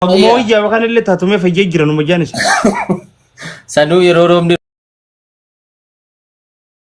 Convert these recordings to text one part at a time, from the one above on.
Haguma wayyaa kan illee taatumee fayyee jira numa jaanis. Sanuu yeroo roobni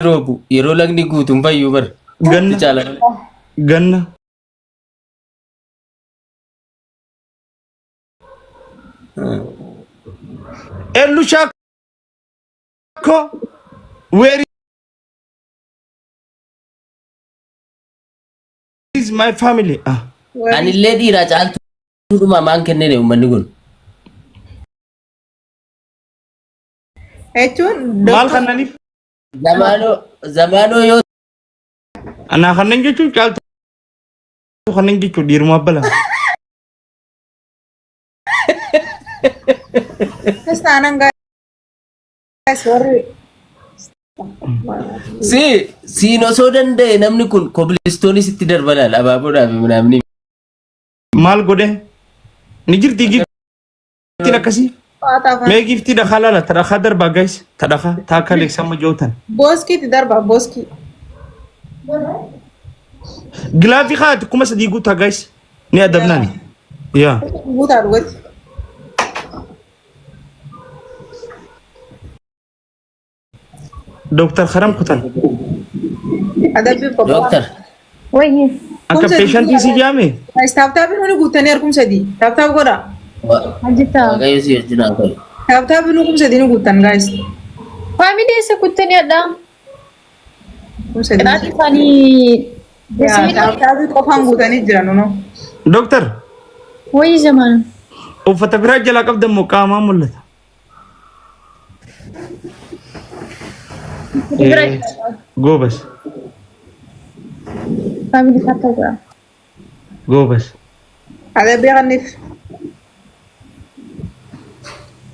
roobu yeroo lagni guutu hin fayyuu bar. Ganna. Itti caala. Ganna. Ellu shaakko where is my family? Ah. Anillee dhiiraa caaltuudhuma maan kennine uummanni kun. Jechuun Maal kannaniif? Zamaanoo zamaanoo yoo Anaa kanneen jechuun caaltuu kanneen jechuun dhiirumaa bala. Kiristaanaan guys warri si siin osoo danda'e namni kun kobilistoonis itti darbalaan abaaboodhaa fi minaamni. Maal godhe? Ni jirti giftiin akkasii? faataa afaan Mee giftii dhakaa laala ta dhakaa darbaa guys ta dhakaa ta akka Aleeksamma jootan. booskiitti darba booskii. Gilaafii kaa'ati 3000 guutaa guys ni adabnaani. Yaa. Guutaa dhugatti. Dooktar Karam Kutan. Adabbii qophaa. Dooktar. Wayyi. Akka peeshantii si jaame. Guys taap taapiin hundi guuttanii harkum sadii. Taap taap godha. Hojjetaa. Waaqayyo si wajjin haa ta'u. Taap taapiin hundi 3000 nu guuttan guys. Faamilii eessa kuttanii hadhaa? 3000. Qixaaxii isaanii. Yaa taap taapii qofaan guutanii jiran noo. Dooktar Wayyi zamaan. uffata biraa jalaa qabdan moo qaamaan mul'ata? Bira Goobas faamilii taaptaa godha. goobas. Adabbii kanniif.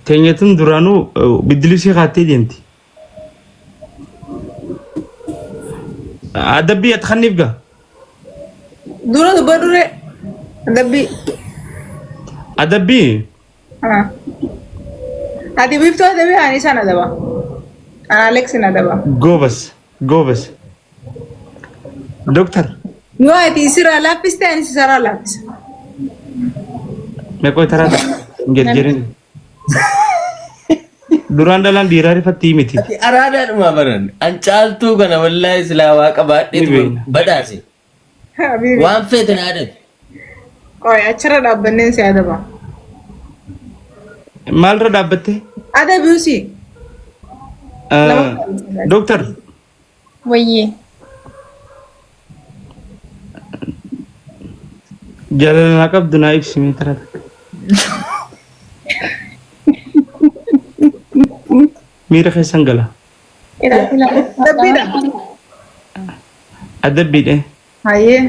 Teenyatun duraanuu biddilisii kaattee deemti. Adabbii ati kanniif gaa. Dura dubbadhu ree. Adabbii. Adabbii Ah. Ati biiftuu adabii ani isaan adaba. Ana Alex adaba. goobas goobas. Dooktar Yoo ati isirraa laaffiste ani sisarraa laaffisa. meeqoo taraa hin jarjarin. Duraan dhalaan dhiiraa rifatti miti. Ati araadaadhuma baran. An caaltuu kana wallaahi silaa waaqa Ni baadheetu beekna. badhaase. Habibi. Waan feete na adabi. Qoy achirra dhaabbanneen si adaba. Maalirra dhaabbatte? Adabi usii. Dooktar Wayyee. Jaalala naa qabdu naa ibsi mee taraa takka. Miira keessan gala. Qixaaxii lama. Adabbiidha. Adabbiidhe. Hayyee.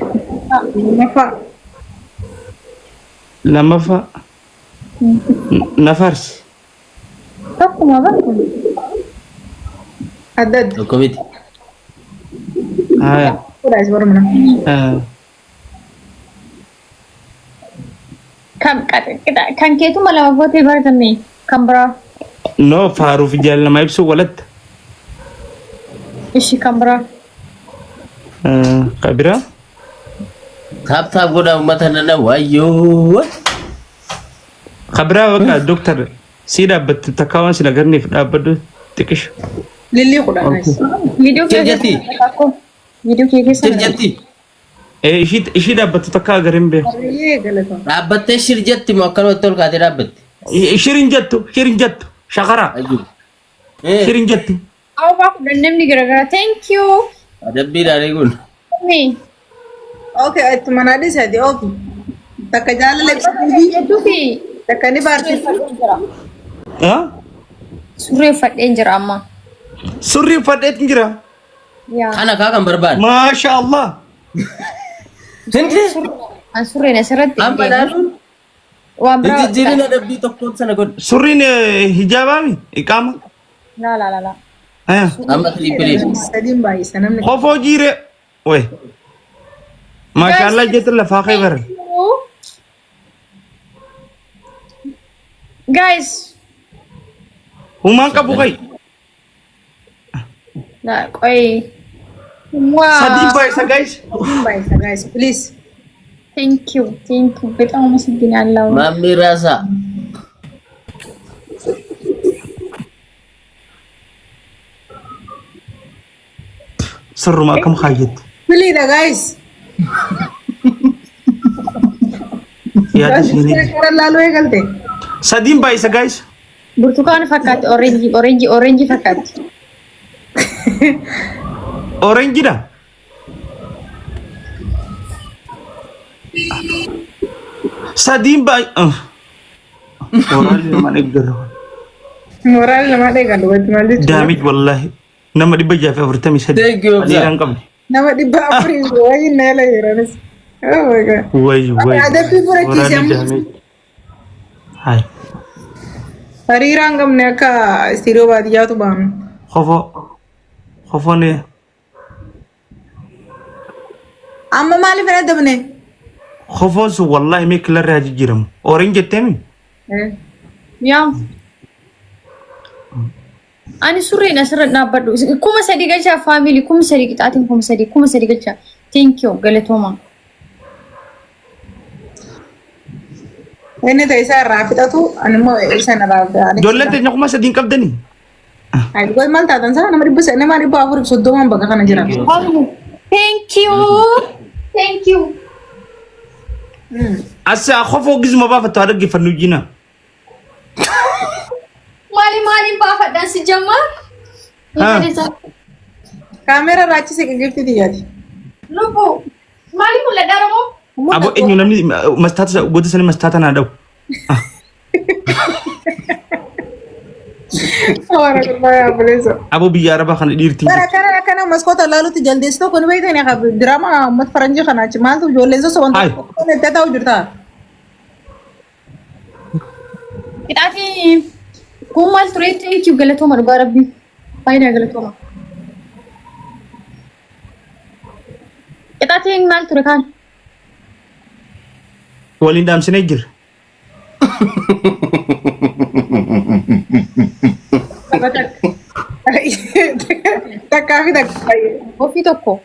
Lammaffaa. Lammaffaa. Na faarsi. Tokkuma bara kun. Adda adda. Tokko miti. Haya. Fuudhaa isa barumna. Kan qixa kan keetuma lama gootee baratame kan biraa. No faaruuf jaalala namaa ibsuu walatta. Ishi kan biraa. Kan biraa. Taap taap godhaa uummata nana waayyoo. Kan biraa bakka dooktar sii dhaabbattu takkaa waan sin agarneef dhaabbadhu xiqishu. Lillii 10. Viidiyoo kee Jir jetti. keessa viidiyoo kee keessa. Shir jetti. Eh, ishii dhaabbattu takkaa agareen beeku. Baay'ee galatama. Dhaabbattee shir jetti moo akkanumatti ol kaatee dhaabbatte? Shir hin jettu, shir hin jettu. Shakara, Ajjibu. shir hin jettu. Awwaa 10 namni garagara. Thank you. Adabbii dhaalee kun. Me. Okay, ittuma naa dhiisi ati oofi. Takka jaalala ibsituufi Jettuufi takka ni baarsitu. Ah? Surree uffadheen jira amma. Surrii uffadheetin jira. Yaa. Kana kaa kan barbaadu. Maasha Allah. Hindi. An surreen asirratti hin Amma deemu. laaluun Waan hin biraa jijjiirin adabbii tokkoon sana godhu. Surriin hijaabaami? Iqaama? Laa laa laa laa. Eh. Amma tiriipiliin. Sadiin baay'isa namni. Kofoo jiire. Way. Maasha Allah jettu lafaa kee bara. Guys, Humaan qabu kai. la qoy. Wow. Sadiin baay'isa guys. Sadiin baay'isa guys please. Thank you, thank you. በጣም አመሰግናለሁ። Maammii Raasaa. Sirruma akkam kaayyatti. Filiidha guys. Yaada seenee. Gara laaluu eegalte. Sadiin baay'isa guys. ብርቱካን fakkaatti, orange, orange, orange fakkaatti. Orangeidha. Sadiin baay'ee. Moraalli namaan eeggalu. Mooraan namaa eegalu wanti maal jechuudha. Daamij wallaahi. Nama 643. Thank you, Obsa. Hariiraan hin qabne. Nama 400 wayii na yala jiranis. Oh my God. Wayi wayi. Adabbii furachiise Moraalli amma. daamij. Hai. Hariiraan hin qabne akka istiiroo baadiyyaatu baanu. Kofoo. Kofoon Amma maaliif hin adabne? kofoon sun wallaahi mee kilarri haa jijjiiramu. Orange jetteemi? Yaa. Ani surreen asirra dhaabbadhu. 3000 galchaa family, 3000 qixaatiin 3000, 3000 galchaa. Thank you, galatooma. Inni ta'e isaa irraa fixatu ani immoo isa irraa fixatu. Ijoolleen teenya 3000 hin qabdanii? Ayi goy maal taatan sana nama dhibba nama 430n bakka kana jira. Thank you. Thank you. As kofoo gizma baafattu haa dhaggeeffannu jina. Maali maaliin baafadhaan si jammaa? Haa. Kaameera irraa achi siqi gifti xiyyaati. Lubbu. Maali mul'adhaa Oromoo? Abo eenyu namni mastaata goota sanii mastaata naa dhabu. Waan gurbaa yaa buleessa. Abo biyya arabaa kana dhiirtiin Bara kana akkana maskoota laalutti jaldeessi tokko ni beektani haa diraamaa uummata faranjii kana achi maaltu ijoolleen sosoban Hai. tokko itti ta'u jirta. Qixaatiin kun maal ture? Thank you, galatooma dhugaa rabbii. Baay'ee galatooma. Qixaatiin maal ture kaan? Waliin dhaamsinee jira. Takkaa fi takka. Ofii tokko.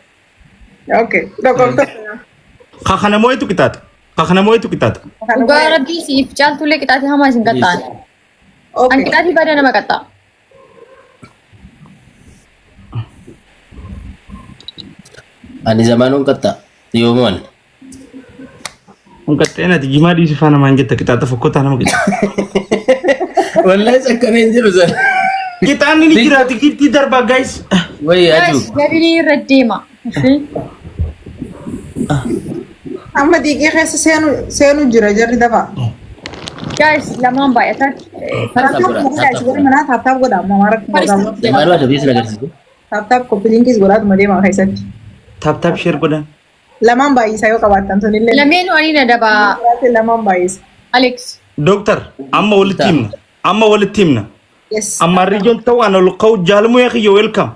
Okay. Tokkoof tokko. Kakana moo'etu qixaaxa. Kakana moo'etu qixaaxa. Dhugaa rabbii siif caaltullee qixaatii hamaa isin qaxxa'an. An Okay. qixaatii badaa nama qaxxa'a. Ani zamaanuun qaxxa. Yoomuun. Kun qaxxeen ati jimaa dhiisi faana maan jetta qixaaxa fokkotaa nama qixaaxa. Wallahi sakkanee hin jiru sana. Qixaanni ni jiraati giftii darbaa guys. Wayi aduu. Guys, gabinii irra deema. Ishee. Amma diiqii keessa seenu seenu jira jarri dafa. Guys, lamaan baay'atan. Tap tap godhaa warri manaa tap tap godhaa amma waan rakkoo godhaa. Zamaanuu adabbii sin agarsiisu. Tap tap koppiliinkis godhaatuma deemaa keessatti. Tap tap share godhan. Lamaan baay'isaa yoo qabaattan sunillee. Lameenuu ani na dabaa. Lamaan baay'isa. Alex. Dooktar amma walitti himna. Amma walitti himna. Yes. Amma riijoon ta'u ana ol ka'u jaalmuu yaa kiyya welcome.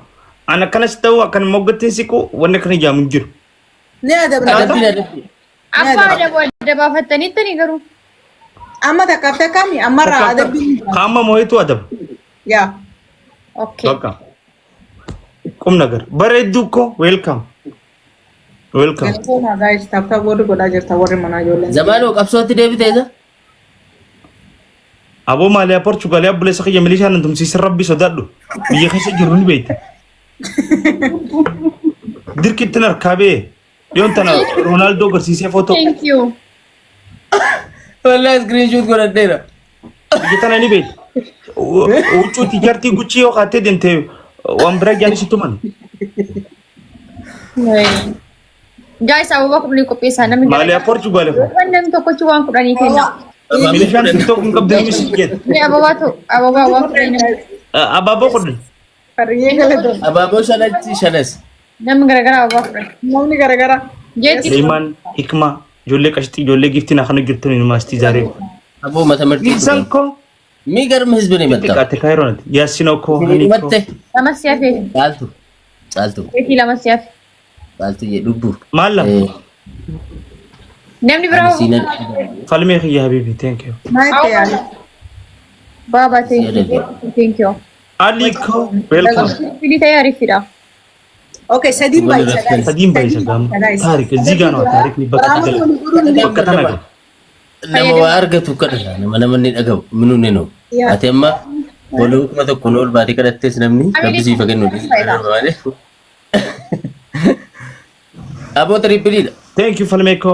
Ana kanas ta'u akkan moggattiin siqu wanni akkana ijaamu hin jiru. Ni adabna. Adabbiin adabbii. Abbaa adabuu adda baafattaniittani garuu. Amma takkaaf takkaami ammarraa adabbiin hin jira. Qaama moo'itu adaba. Yaa. Okay. Bakka. Qumna gar. Bareedduu koo welcome. Welcome. Galatooma guys tap tap warri godhaa jirta warri manaa ijoolleen. Zamaanuu qabsootti deebite isa. Aboo maaliyaa Portugaaliyaa obboleessa kiyya milishaan hin tumsiisin rabbi sodaadhu. Biyya keessa jiru ni beekta. Dirqittiin harkaa ba'e. Dhiyoon tana Roonaaldoo agarsiisee footoo. Thank you. Wallahi screenshot godhadheera. Biyya tana ni beekta. Huccuu tijartii guchii yoo kaattee deemte waan biraa ijaan si tuman. Guys, ababaa 10 qopheessaa namni Maaliyaa Portugaaliyaa. Waan namni tokkochi waan 10 kenna. Milishaan TikTok hin qabdu ni si jedha. Mee ababaa ta'u ababaa waan 10 namni Abaaboo 10. Farriyyee galatooma. Abaaboo shanachi shanas. Namni garagaraa ababaa 10. Namni garagara. Jeetti Leemaan Hikmaa ijoollee qashxii ijoollee giftiin akkana jirtu yuunivarsiitii zaaree. Aboo mata marti. Nisan koo የሚገርም ህዝብ ነው የመጣው። xiqqaate kaayiroonati yaasinoo koo hani koo መጤ lama si hafe. ጫልቱ ጫልቱ Jeetii lama si hafe. ጫልቱ የዱቡ maal lama Namni biraa falmee kiyya habiibi thank you Maal itti yaali? Baabaa thank you. Thank you. Ali koo welcome Filii ta'ee ariifidha. Okay, sadiin baay'isa guys. Sadiin baay'isa gaama. Taarik እዚህ ጋር ነው ታሪክ በቃ bakka tana gaa. Nama waa argatu kadhata nama namni dhaga'u minuun ነው. Ati amma waloo 1000 ol baatee kadhattees namni rabbi siif haa kennu. Aboo triple dha. Thank you Falmeko.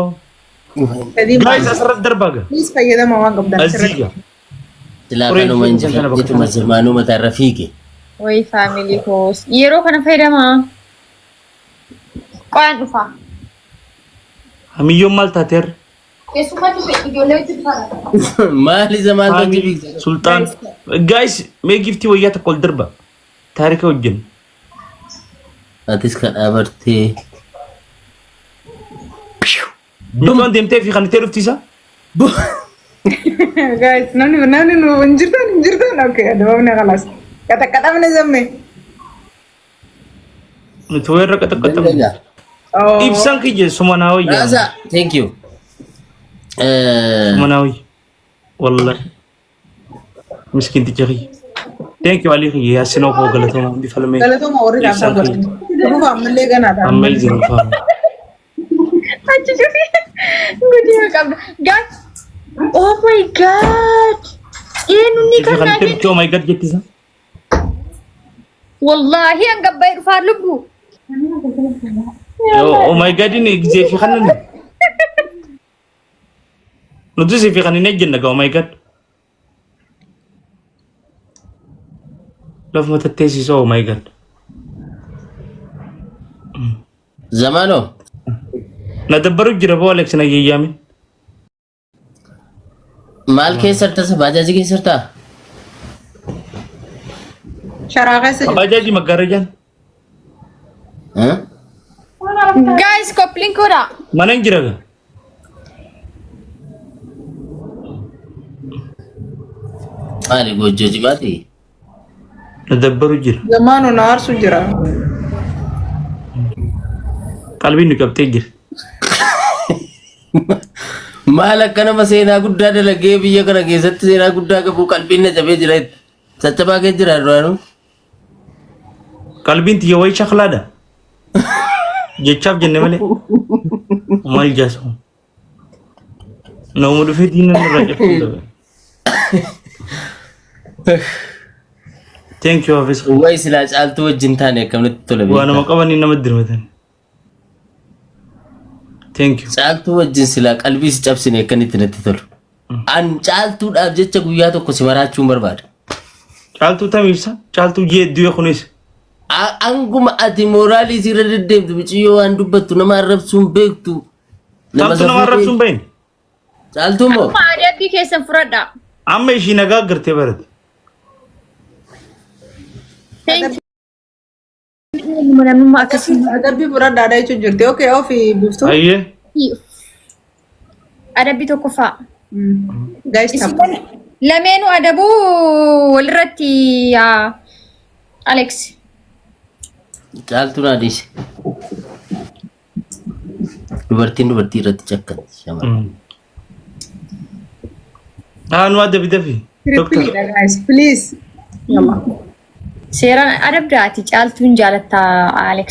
Sadiin Guys asirratti darbaa gaa. Please fayyadama waan qabdan. እዚህ ጋር Silaa kanuma injifatuma zamaanuu mataarra fiige. Way family koos. Yeroo kana fayyadamaa. Qoyaan dhufa. Hamiyyoon maal taateerra? Keessumatti ijoollee itti dhufaa. Maali zamaan tochi fiigsa? Sultaan. Guys mee giftii wayyaa tokko ol darba. Taarika wajjin. Atis kadhaa bartee. Mitoon deemtee fi kan itti dhufti isa? Guys, namni nu hin jirtan hin jirtan. Okay, adabamne خلاص. Qaxaqqaxamne zamme. Nuti wayirra qaxaqqaxamne. Oh. Ibsaan kiyya sumanaa wayyaa. Raasa, thank you. Sumanaa wayya. Wallahi. Miskiinticha kiyya. Thank you Ali kiyya yaasinoo koo galatooma hundi falmee. Galatooma warri Ibsaan dhaabaa kiyya. godhan. Dhufa ammallee ganaadha. Amazing fam. Achi cufi. Gudii qabda. Guys. Oh my God. Eenyu ni Ifi kan kan itti dhufti oh my god jettisa. Wallahi an gabbaa'ee dhufaa lubbu. Oh my god inni gisee fi kanan. Nuti si fi kan hin ejjenna gaa oh my god. Lafuma tatteessisa oh my god. Zamaanoo. Na dabbaru jira boo Alex na yeeyyamin. Maal keessa jirta? Baajaajii keessa jirtaa? Sharaa keessa jiru. Baajaaji maggaarajaan. Guys, copy link godhaa. Mana hin jira gaa. Maali goojjoo jimaati? Na dabbaru jira. Zamaanoo na aarsu jira. Qalbiin nu qabtee jira. Maal akka nama seenaa guddaa dalagee biyya kana keessatti seenaa guddaa qabu qalbiin na cabee jira. Caccabaa kee jira duraanuu. Qalbiin tiyya wayii shaklaadha. Jechaaf jenne malee. Maal jaasu. Nama dhufee diina nurraa cabsuu dhabe. Thank you Hafiz. Wayi silaa caaltuu wajjin taane akkamitti tola Waa nama beektaa? qabanii nama dirmatan. Thank you. Caaltuu wajjin silaa qalbii si cabsine akkanitti natti tolu. An caaltuudhaaf jecha guyyaa tokko si maraachuun barbaada. Caaltuu tam ibsa? Caaltuu jee du'e kunis. Anguma ati mooraalii sirra deddeemtu mucayyoo waan dubbattu nama arrabsuun beektu. Caaltuu nama safuu arrabsuun beektu. bahin. Caaltuu moo? Amma adabbii keessan fudhadhaa. Amma ishii nagaa gartee barate. Thank you. Namummaa akkasii. Adabbii fudhadhaadha jechuun jirti. Okay, ofi biftuu. Ayyee. Adabbii tokkoffaa. Guys, Isin tapha. lameenuu adabuu walirratti yaa Alex. Caaltuu naa dhiise. Dubartiin dubartii irratti cakkatti shamarran. Haa nu adabi dafi. Doktor. Triple dha guys, please. Yalla. Seeraan adabdaati caaltuun jaalattaa Alex.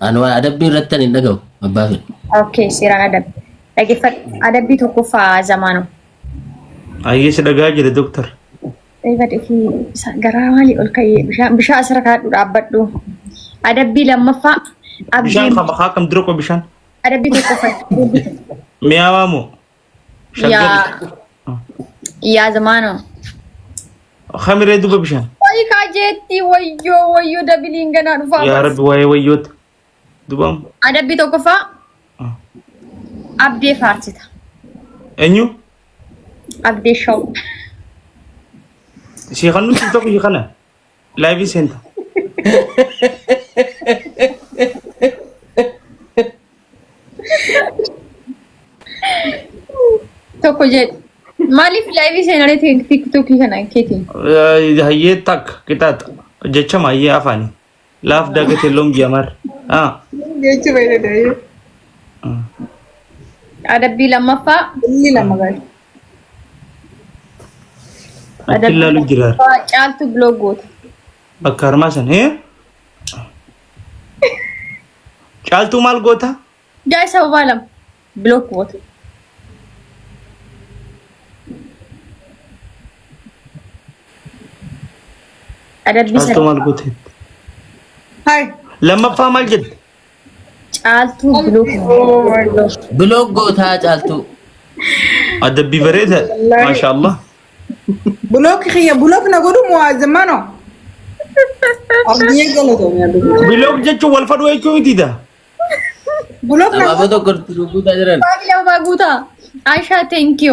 Ani waan adabbii irratti ani hin dhaga'u abbaa fedhe. Okay, seeraan adabbi. Dhaggeeffadhu. Adabbii tokkoffaa zamaanu. Ayyee si dhagaa jira doktor. Eegadhe fi garaa maalii ol ka'ee bishaan asirra kaadhu dhaabbadhu. Adabbii lammaffaa Bishaan abdii qaba haa kam dura qo bishaan. Adabbii tokkoffaa. Mi'aawaa moo? Yaa Shaggar. Yaa zamaanu. Kamiree duba bishaan. Wayi kaajeetti wayyoo wayyoo dabiliin ganaa dhufaa. Yaa Rabbi waa'ee wayyoota. Dubaam. Adabbii tokkoffaa abdee faarsita. Eenyu? Abdee shaw. Ishee kan nuti tokko ishee kana. Live seenta. Tokko jedhu. Maaliif live seenalee TikTokii kana keetiin? Hayyee takka qixaaxa. Jechama hayyee afaanii. Laaf dagatee loom jamar. Jechuu fayyadamee. Adabbii lammaffaa. Inni lama gaari. Achi ilaalu jira. Caaltu block goota. Bakka harmaa san. Caaltuu maal goota? Guys ababaa lama. Block goota. Adabbii Caaltuu sana. maal goote? Hai. Lammaffaa maal jette? Caaltuu block. Block gootaa caaltuu. Adabbii bareeda. Wallaahi. Maashaallah. Block kiyya block na godhu mu'azzamano. Abdiyyee galatoomee abdii. Block jechuun wal fadhuu jechuu mitiidha. Block na Abaaboo tokko guutaa jiran. Family ababaa guutaa. Aishaa thank you.